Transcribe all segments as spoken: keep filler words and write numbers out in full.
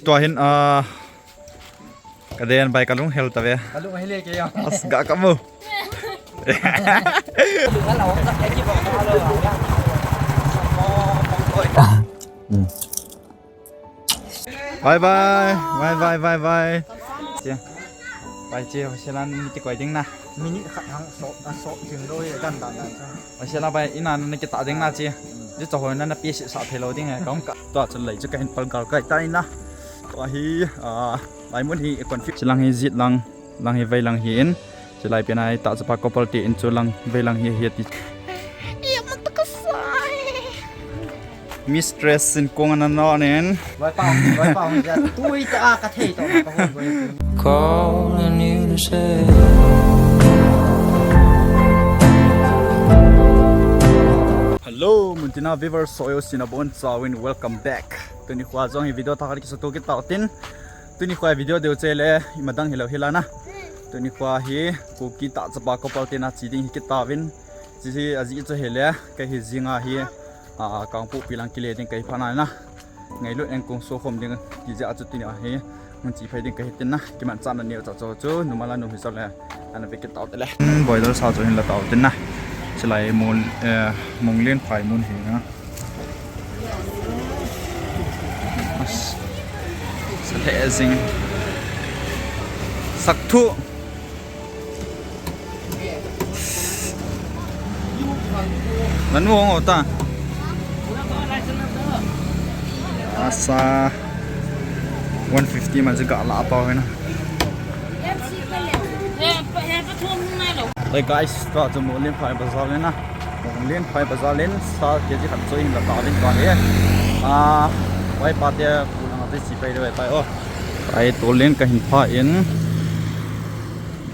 Tua hin, ah, ka den bai ka lunghel ta ve. Ka lunghel e ke ya. As ga ka mu. Bye bye. Bye bye, bye bye. Che. Bye che, Hosela ni kikoi ding na. Minute khat hang so, a so jing lo e, dan dan dan. Hosela bye, ina na kita ding na che. Ji cho ho na na pi si sa thei lo ding e, ka um ka. Tua chu lei chu ka hin pal gal kai ta ina. Tua hi, ah, lai mun hi e confuse. Chilang hi jit lang, lang hi vei lang hi in. Chilai pen a i ta chapa couple te in chu lang vei lang hi hi ti. Mistress in kong ana no nen. Loi pa, loi pa, hung ja. Tui ta a ka thei to, ka hung loi. Calling you to say. Hello, muntina viewers, so yo sina bon, so win, welcome back. Tuni khua jong hi video thakhat kisa tu kit tau tin. Tuni khua video deu che le, ima dang hi lo hi la na. Tuni khua hi, Kuki ta chapa couple te na chi ding hi kit tauvin. Chi hi a ji chu hi le, ka hi jinga hi, a, Kangpokpi lang kile ding ka hi pha na na. Ngailut eng kong so khom ding, ki ja chu tuni a hi, mun chi phai ding ka hi tin na. Ki man cha na neo cha cho chu, nu ma la nu hi so le, ana ve kit tau te le. Boiler sa chu hin la tau tin na. Chilai mun, eh, Munglen phai mun hi na. As, sa le zing. Sak thu. Nanu hong ota. Asa one fifty man jiga la pa hena. Hey guys, tua chu Munglen phai bazar le na. Munglen phai bazar len sa kg khat choi hin la ta len tua he. Ah, wai pa te ku lang te chi pai de wai pai o. Ai to len ka hin pha in.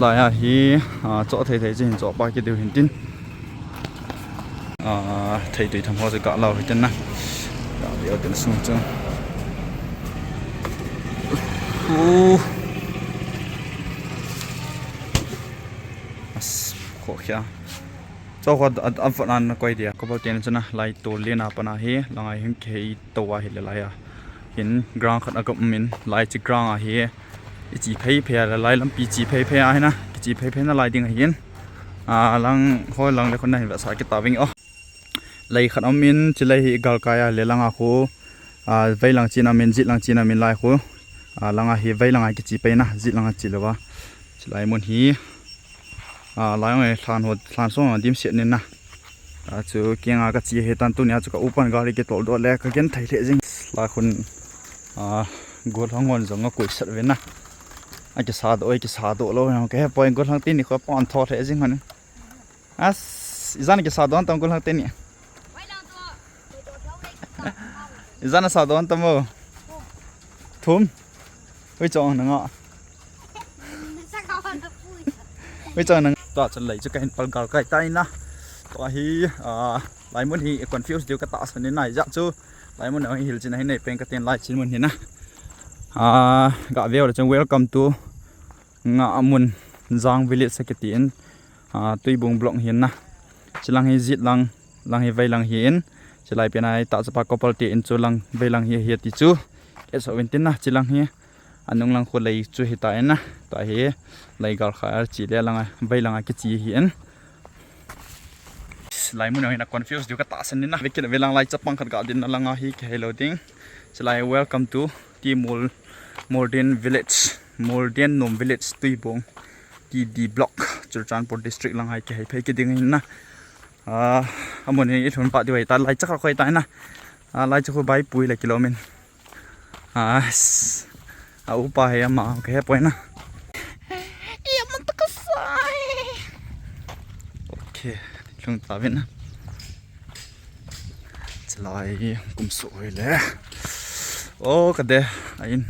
Lai a hi, ah, cho thei thei chi hin cho pa ki deu hin tin. Ah, thei tui tham ho chu ka lau hi tin na. Ka leo tin sung chu. Uh. As, kho khia. Cho kho a, a, a, an na koi dia. Ko bol tin chu na lai to le na pa na hi, la ngai hin kei to wa hi le lai a. Hin ground khat a ka um in, lai chi ground a hi. I chi phei phei a, lai lampi chi phei phei a hi na. Ki chi phei phei na lai ding a hin. A, lang, hoi lang le khun na hin va sa ki ta ving o. Lei khat um in, chi lei hi gal kai a le lang a khu. A, vei lang chin a min, jit lang chin a min lai khu. A, lang a hi vei lang a ki chi phei na, jit lang a chi lo va. Chi lai mun hi. A, lai ong e, thlan ho, thlan song a dim siat nin na. A, chu kiang a ka chi he tan tu nia chu ka upan gari ki tol do le ka gen thei le jing. Lai khun, a, gol hang ngon jong a koi sat ve na. A ki sa do, a ki sa do lo, ka he poi gol hang tin ni ko pon tho le jing han. As, izan ki sa don tam gol hang tin ni. Izan sa don tam mo. Thum. Ui chong na nga. Ui chong na nga. Tua chu lei chu ka hin pal gal kai ta ina. Tua hi, ah, lai mun hi confuse diu ka ta san ni nai ja chu. Lai mun hi hil chin hi nei pen ka tin lai chin mun hi na. Ah, ga veu le chun welcome to Ngamun Jang village sa kiti in. Ah, Tuibung block hi na. Chilang hi jit lang, lang hi vei lang hi in. Chilai pen a i ta chapa couple te in chu lang vei lang hi hi ti chu. Ke so win tin na chilang hi. Anung lang khu lei chu hi ta in na. Ta hi lei gal kha ar chi le lang a vei lang a ki chi hi in. Lai mun hin a confuse diu ka ta san ni na. Ve kit ve lang lai chapang khat ga din na lang a hi ke hello ding. Chilai welcome to T Mul, Mulden village, Mulden Nom village Tuibung. T D block, Churachandpur district lang hai ki hai phei ki ding hin na. Ah, amun hi i thun pa diu ai ta lai chakha khoi ta na. Ah, lai chakhu bai pui le kilomin. Ah, s-, a upa he ama ke he poi na. Ia man ta ka sai. Okay, lung ta vin na. Chilai kum su hoi le. Oh, ka de, ain.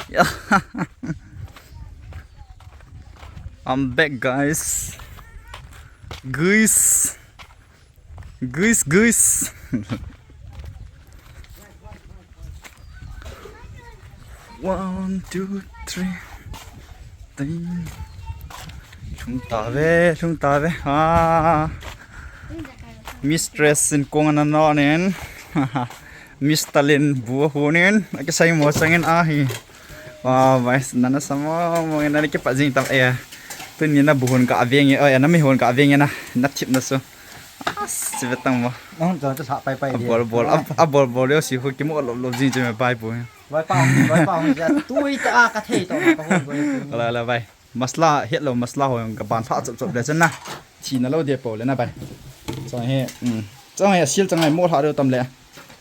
Yeah. I'm back, guys. Guys. Guys, guys. One, two, three. Ting. Lhung ta ve, lhung ta ve. Ah. Mistress in kong ana no nen. Mister Lin bu hunin, akisai mo sangin ahi. Wow, guys, nana samo mo nana kipat jing tam e. Tuni na bu hun ka aveng e, oh, na mi hun ka aveng e na, na thip na su. Ah, si vetang mo. Nang jong ta sa pai pai dia. Bol bol, a bol bol yo si hu ki mo lop lop jing jing pai bu. Vai pa, vai pa hung ja. Tui ta ka thei to ka hung. Ala ala vai. Masala, het lo masala ho jong ka ban tha chop chop le chan na. Thi na lo de po le na bai. Chang he, um. Chang he, sil chang he mo tha lo tam le.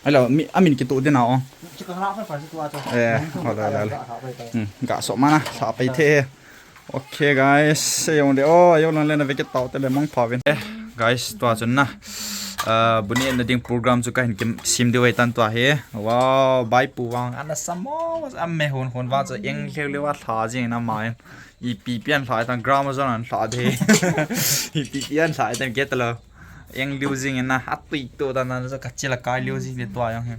Ai lo, mi, amin ki tu de na o. Chi ka la fa fa tu a to. Eh, ho la la la. Um, ga so ma na, sa pai the. Okay guys, se jong de o, yo lan le na ve ki tau te le mong pha vin. Eh, guys, tua chun na. Uh, bu ni na ding program chu ka hin kim sim de wai tan tua he. Wow, bai pu vang, ana samo, am me hon hon va chu eng leu leu a tha jing na ma. Ipi pian lhai tan gram zon an lha de. Ipi pian lhai tan ke talo. Eng liu jing na, atui to dan dan ka chila kai liu jing le tua jong he.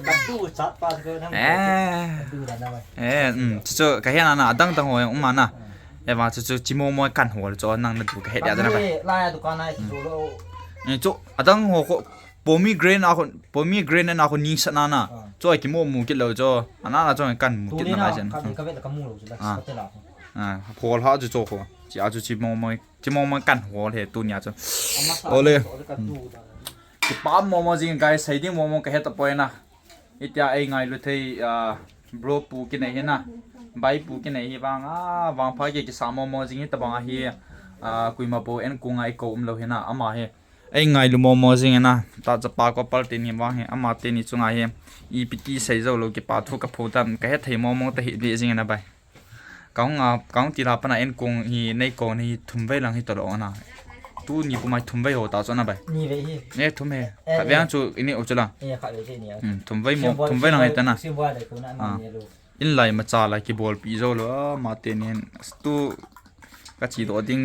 Ka tu chat pa ko nang. Eh. Ka tu dan na bai. Eh, um, chu chu ka he na na, adang dang ho jong um na. Eh, va chu chu chimo mo kan ho chu nang na tu ka he dia na bai. Lai a dukan a chu lo. Eh, chu adang ho ko pomegranate a ko, pomegranate a ko ni sa na na. Ah. Chu ai ki mo mu kit lo chu. Ana na chu kan mu kit na lai chen. Ka ka ve ka mu lo chu la. Ah. Ka te la. Ah, phol ha chu chu ko. Chi a chu chi mo mo, chi mo mo kan hol he tunia chu. Ole. Kipah mo mo jing guys, sei ding mo mo ka he ta poi na. Itia ei ngailu thei, ah, bro pu kinei hi na. Bai pu kinei hi vang a, vang pha ke kisa mo mo jing hi ta bang a hi. Ah, kuima po en kung ai ko um lo hi na, ama hi. Ei ngailu mo mo jing na, ta chapa ko pal te ni vang hi, ama te ni chunga hi. Ipi ti sei jo lo kipa thu ka pho tam, ka he thei mo mo ta hi di jing na bai. Kaung a, kaung ti la pana en kong hi nei kong hi thum vei lang hi tolo na. Tuni pu mai thum vei ho ta chu na bai. Ni vei hi. Ne thum he. Eh, khat vei ang chu ini u chu la. Eh, khat vei chu ni a. Hmm, thum vei mo, thum vei lang hi ta na. Sim bol dai ko na ma ni lo. In lai ma cha lai ki bol pi jo lo, ma te nin. Tu ka chi do ding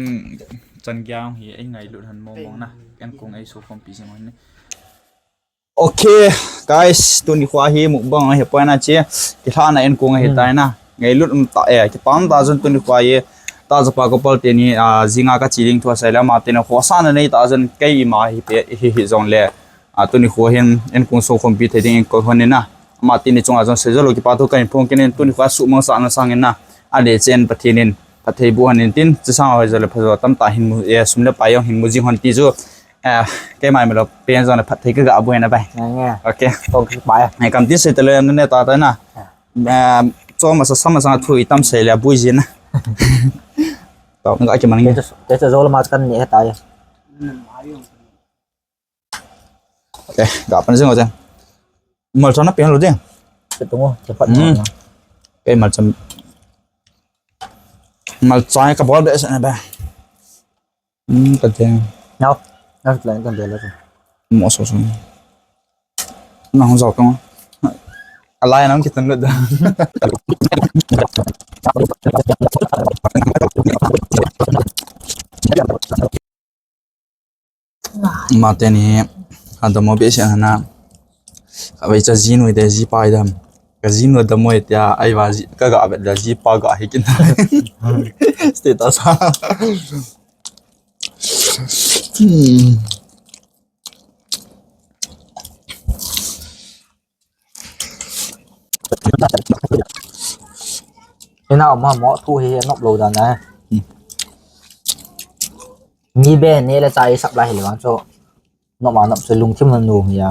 chan gyang hi ei ngailut han mo mo na. En kong ei su khom pi jing ni. Okay, guys, tuni khua hi mukbang ahi poi na che, kilhana en kong ahi tai na. Ngailut um ta e, kipah um ta jun tuni khua hi, ta japa ko pal te ni, ah, jinga ka chi ding thua sai le ama te na khua sa na nei ta jun kei ima hi pe, hi, hi jong le. Ah, tuni khua hin en kong so khom pi thei ding en ko hon ni na. Ama te ni chunga jong sei jo lo kipa thu ka hin phong kin in tuni khua su mang sa na sang in na. A le chen Pathen in, Pathen bu han in tin, chi sang hoi jo le pha jo tam ta hin mu, e, sum le pai jong hin mu jing hon ti chu. Eh, keima mi lo pen jong le phatthei ka ga bu na bai. Nge, nge. Okay. Tong ki bai. Nge kam tin sei te le ne ta ta na. Eh, chom asa sam asa thu i tam sei le bu jin na. Tong ga ki man nge. Te te jo le ma kan ni he ta ya. Okay, ga pan jing o te. Mal chon na pen lo ding. Te tung o, te phat. Hmm. Ke mal chon. Mal chon ka bol be sa na ba. Hmm, ka ding. Nau, nau lai kan de la. Mo so so. Na hong zau kong. Alai nang kitan lut da. Ma te ni, ha da mo be se na. Ka vei cha jin ui de ji pai dam. Ka jin ui da mo e tia, ai va ji, ka ga vet da ji pa ga hi kin. Status ha. Hmm. Ina ma mo thu hi nop lo dan na. Hmm. Mi be ne le cha i sap lai hi le vang chu. Nop ma nop chu lungthim na nu hi a.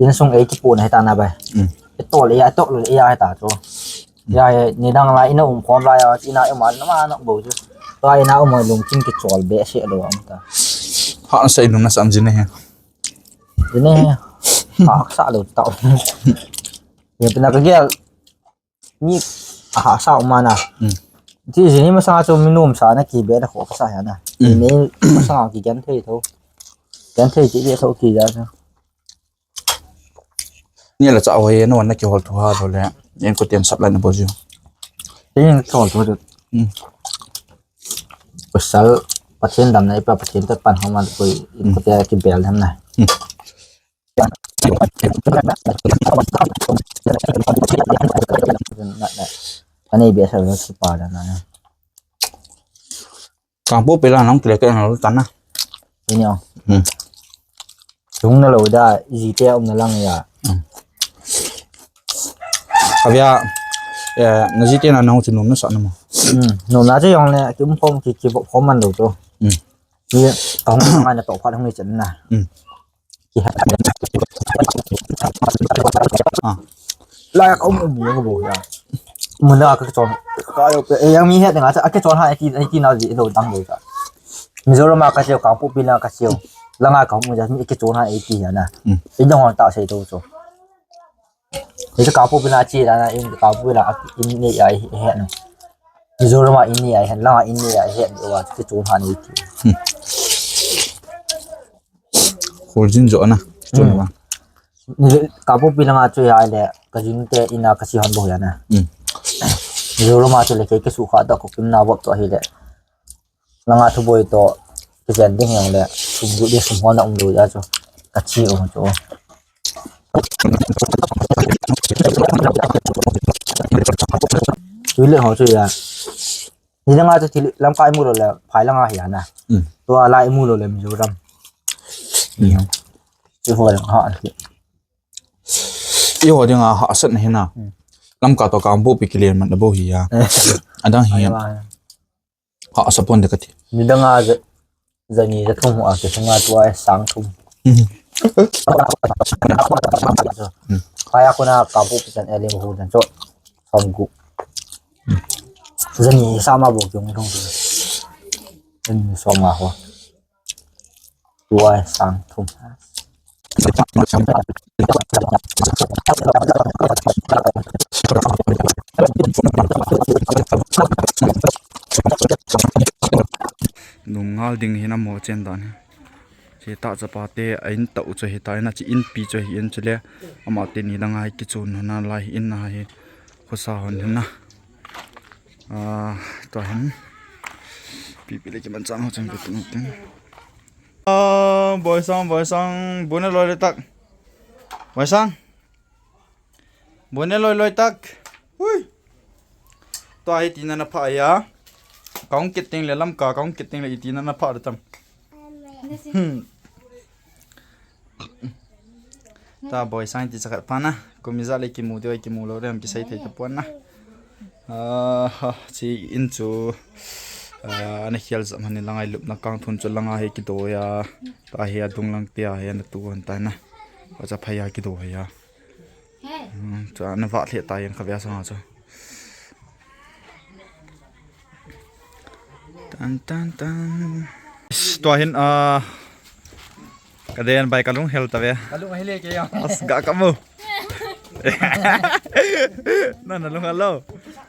Insung ei kipu na hi ta na bai. Hmm. I tol ei a, tol ei a hi ta chu. Hmm. Ya he, ni dang lai ina um khom lai a, ina um a, na ma nop bo chu. Ta ina um a lungthim kichol be se lo am ta. Ha, sa ilung na sam jin he. Jin he. Ha, sa lo ta. Ye pina ka gel. Ni a ha sa um na. Hmm. Ti jin ni ma sa chu mi num sa na ki be na kho ka sa ya na. Hmm. Ni ma sa ki gan thei tho. Gan thei ki be tho ki ya na. Ni la cha hoi no na ki hol thu ha lo le. Yen ko tiam sap la na bo ju. Yen ko hol thu. Hmm. Pasal Pathen damna ipa Pathen ta pan homa koi in ko te ki bel ham na. Hmm. Na, na. Ani be sa lo si pa da na. Kang po pela nang kile ke na lo tan na. Ini o. Hmm. Tung na lo da, ji te um na lang ya. Hmm. Kavya, eh, na ji te na na hung chu nom na sa na mo. Hmm, nom na chu jong le, ki um khom, ki, ki bop khom man lo chu. Hmm. Ki, ka hung ngai na to phat hung ni chen na. Hmm. Ki ha. Ah. Lai ka um bu ka bu ya. Mun da ka chon. Ka yo pe, eh, yang mi he de nga cha, ka chon ha, ki, ki na ji lo dang lo cha. Mizoram a ka chiu, Kangpokpi la ka chiu. La nga ka mu ja, mi ki chon ha, eh, ki ya na. Hmm. I dong ta sei to chu. Ni ka pu pina chi la na in ka pu la in ni ai he na. Mizoram a in ni ai he, la in ni ai he, wa ki chun ha ni ki. Khol jin jo na. Chun wa. Ni ka pu pina nga chu ya le, ka jin te ina ka si han bo ya na. Hmm. Mizoram a chu le ke, ke su kha da ko kim na bo to hi le. Langa thuboi to, kijen ding jong le, sum du ding sum hol na um lou ja chu. Ka chi um chu. Tui le ho chu ya. Ni langa chu thil lamkai mu lou le, phai langa hi ya na. Hmm. Tua lai mu lou le Mizoram. Hmm. Chu ho le ha. I ho ding a hahsat na hi na. Hmm. Lamka to Kangpokpi kile man da bo hi ya. Adang hi ya. Ai wa. Hahsa pon de kati. Ni dang a ja, jani ja thum a ke thum a tua e sang thum. Mhm. Kaya ko na Kangpokpi chan e lim hu dan cho. Som gu. Jani sa ma bo kyung thum. En som a ho. Tua sang thum. Nungal ding hi na mo chen dan hi. Hita chapa te a in tau chu hita in a chi in pi chu hi in chule. Ama te ni dang a hi kichun hona lai in a hi. Khosa hon hin na. Ah, tua hin. Pi pi le kiman chang ho chang pi tu ting. Ah, Boisang, Boisang, bu ne loi loi tak. Boisang. Bu ne loi loi tak. Hui. Tua hi tina na pha ya. Ka hung kit ting le Lamka, ka hung kit ting le i tina na pha da tam. Hmm. Ta Boisang ti cha khat pha na. Kum ijat le kimu diu, kimu lou diu ham kisei thei tapon na. Ah, ha, chi in chu, ah, ana khel jam han ni langa i lupna kang thun chu langa hi kido ya. Ta hi adung lang te a hi ana tu hon ta na. Acha phai a kido ya. Hmm, chu ana va lheh ta yang kavya sang chu. Tan, tan, tan. Tua hin, ah, ka den bai ka lunghel ta ve. Ka lunghel e ke ya. As ga ka mu. Na, na lunghel lou.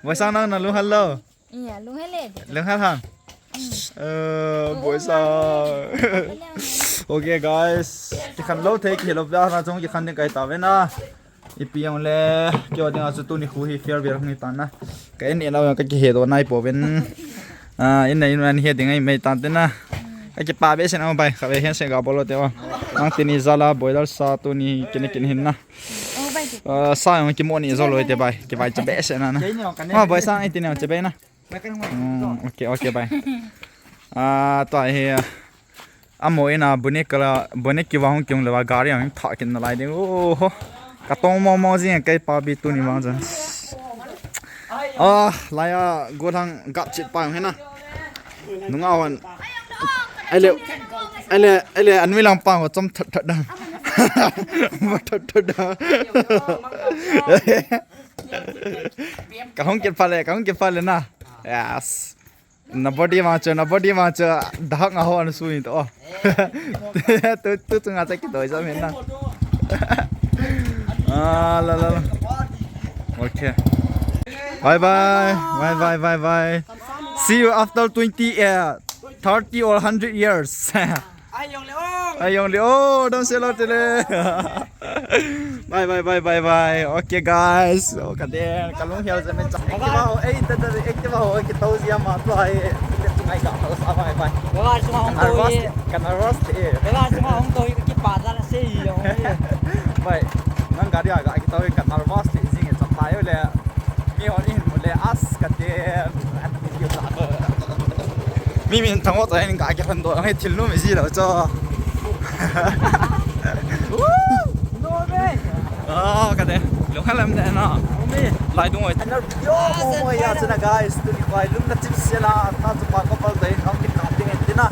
Boisang nang na lunghel lou. Iya, lunghel e. Lunghel hang. Eh, Boisang. Okay, guys. Kikhen lou thei, kihil lou pia na chung kikhen ding kai ta ve na. Ipi jong le, keiho dinga chu tuni khu hi farewell hung hi tan na. Ka in in a ka kihe doh nai pouvin. Ah, in na in na he ding ahi mai tan te na. Ka kipa behseh na bai, khatvei hen se ga bol o te o. Nang tini jal a boiler sa tuni kine kine hin na. Ah, sa jong kimo ni jo loi te bai, kivaicha behseh na na. Ma Boisang, i tini jong che bai na. Hmm, okay, okay, bye. Ah, tua hi, ah, amo in a bu ne kala, bu ne kiva hung kiung le va gari hung tha kin na lai ding. Oh, ho. Ka tong mo mo jing kei pa bi tuni vang jan. Ah, lai a go thang gap chit pa hung hi na. Nunga hon. Ai le, ai le, ai le, anui lang pa ho chom that that da. That that da. Ka hung kit pha le, ka hung kit pha le na. Yes. Na body ma chu, na body ma chu, dahak nga ho an sui to. Tu, tu, tu nga cha kidoi jam hin na. Ah, la, la, la. Okay. Bye bye. Bye bye, bye bye. See you after twenty, uh, thirty or hundred years. Ai jong le o. Ai jong le o, dam se lo te le. Bye, bye, bye, bye, bye. Okay, guys. So, ka den, ka lunghel jam e cha. Activa ho, eh, ta, ta, Activa ho, ki tau jia ma to ai. Ngai ka to sa, bye, bye. Bye bye, suma hong to ye. Ka nervous te. Bye bye, suma hong to ye, ki pa ja la se ye. Bye. Nang gari a ga ki tau ye, ka nervous te jing e cha pa yo le. Mi hon in mu le as ka den. Mi min thang ho ta hin ka ke phan do, ngai thil nu mi ji lo cho. Ah, ka te. Lunghel em le na. Umi. Lai dung oi. Ana yo mo mo ya chana guys. Tuni kai lum na chim sela. Ta chu pa ko pal dai. Hang ki ka ting en tina.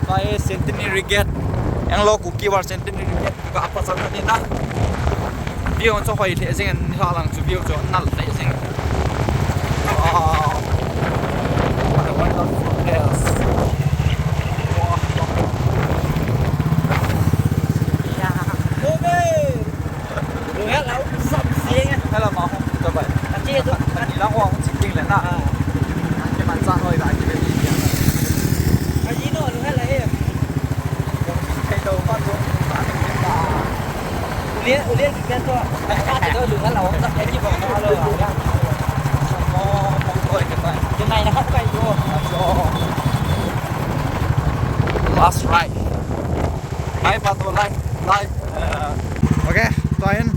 Kai Centenary Gate. Anglo Kuki War Centenary Gate. Ka pa sa ni na. View chu hoi le jing en ha lang chu view chu nal le jing. Wow. What a wonderful place. Wow. Umi. Lunghel lau sam sing. Hela ma hong ka bai. Achi tu. Ani lang wa hong ching le na. Ah. Ke man sa hoi ba ke ni. Aji no lunghel la he. Ke to pa to. Ule ule ke to. Ka to lunghel lau sam ke ji ba lo. Oh, hong koi ke bai. Ke nai na ka yo. Last ride. Lai pa to lai. Lai. Okay, tua hin,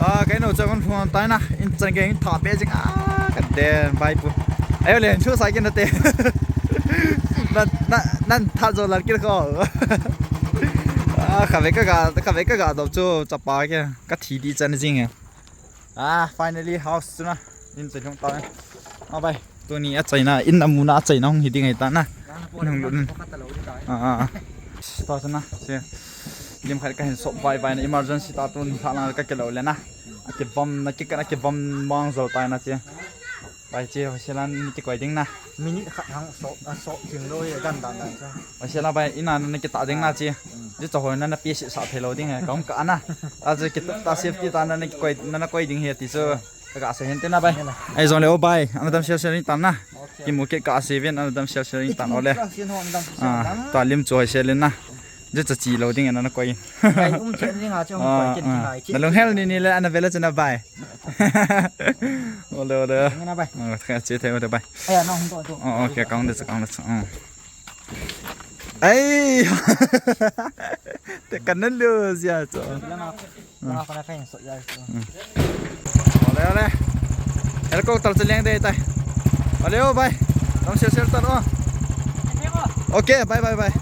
ah, keinu chu kon phone tai na, in chan gei tha pe jing a, ka te bai pu. Ayo le, chu sai kin na te. Nan, nan, nan tha jo lar kir ko. Ah, ka ve ka ga, ka ve ka ga do chu chapa ke, ka thi di chan jing e. Ah, finally house chu na. In chai lhung ta. Ah, bai. Tuni a chaina, in a muna a chaina hung hi ding ahi ta na. In hung lut in. Ah, ah, ah. Ta chu na, se. Lim khat ka hin sop vai vai na emergency ta tun tha na ka ke lo le na. A ke bam na ke ka na ke bam mang zol ta na che. Bai che, hoisel a na ke koi ding na. Minute khat hang so, a so jing lo ye gan dan dan cha. Hoisel a bai, in a na ke ta ding na che. Ju cha hoi na na pi si sa thei lo ding he, ka hung ka na. A che ke ta safety ta na na ke koi, na na koi ding he ti chu. Ka ga sei hin te na bai. Ai jong le o bai. Ana dam share share in tan na. Okay. Ki mu ke ka sei vin ana dam share share in tan o le. Ka sei no ana dam share share. Ah, ta lim chu hoi share le na. Je cha chi lo ding ana na koi. Ai um che ni nga che um koi kin ngai che. Na lunghel ni ni le ana vela chana bai. O le o le. Ni na bai. Ah, ka che thei o le bai. Ai na hung to to. Oh, okay, ka hung de cha ka hung de cha. Oh. Ai. Te kan na lu sia cho. Ole, ole. Helicopter chu leng dei tai. Ole, o bai. Dam share share tan o. Okay, bye, bye, bye.